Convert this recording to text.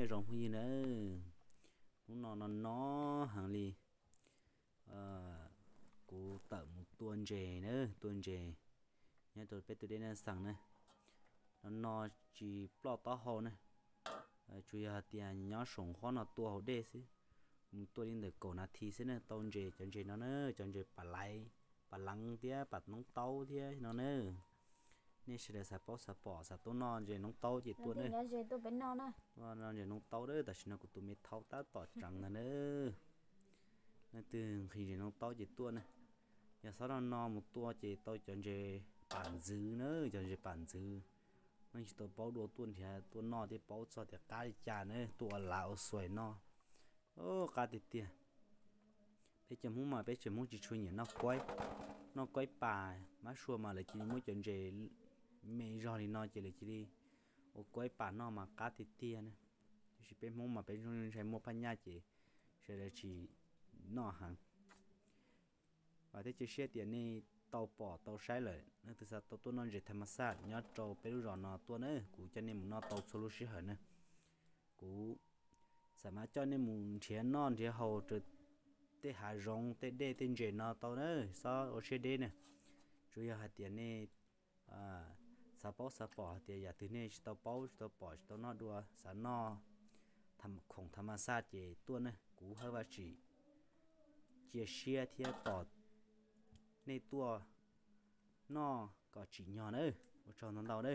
Zoo phooj ywg na, hnub no no no heev li, kuv tawm mus tua ntses na, tua ntses nyob rau peb tus dej Naj Xees na. No no tsis ploj taub hau na, tsuas yog hais tias nyob saum qab no tua hauv dej xwb. Mus tua li ntawm kaum nas this xwb na, tau ntses, cov ntses no na, cov ntses pam laiv, pam leev thiab pam noob taub thiab no na. Nej sawv daws xav paub xav pom xav tuaj noj ntses noob taub ces tuaj na. Noj ntses noob taub na, tam sim no kuv tus me thaub tab tom tseev ntag na. Leej twg nqhis ntses noob taub ces tuaj na. Yog xob no no mus tua ces tau cov ntses pam ntxwv na, cov ntses pam ntxwv. Leej twg tsis tau paub dua tuaj nrhiav tuaj noj thiaj paub txog tias qab li cas na, tuaj ua lav ua xuaim noj, qab tiag tiag. Peb cov Hmoob mas peb tseem Hmoob tsis tshua nyiam noj kuaib, noj kuaib pam, mab sua mas lawv cia li muab cov ntses me zog li no ces lawv cia li ua kuaib pam noj mas qab tiag tiag na. Tiam sis peb Hmoob mas peb ntshai muaj phaj nyaj ces sawv daws tsis noj heev. Vam thiab cia siab tias nej tau pom tau saib lawm, leej twg xav tau tuaj noj ntses tha ma xaj nyob rau peb lub zos no tuaj na, kuv coj nej mus noj tau txhua lub sij hawm na. Kuv xam mas coj nej mus nrhiav noj nrhiav haus rau tej hav zoov tej dej tej ntses no tau na, xob ua siab deb na. Tsuas yog hais tias nej xav paub xav pom hais tias yam twg nej tsis tau paub tsis tau pom tsis tau noj dua, xav noj khoom tha ma xaj ces tuaj na, kuv Hawj Vaj Tsim cia siab thiab tos nej tuaj noj kom tsim nyog na. Ua tsaug ntau ntau na.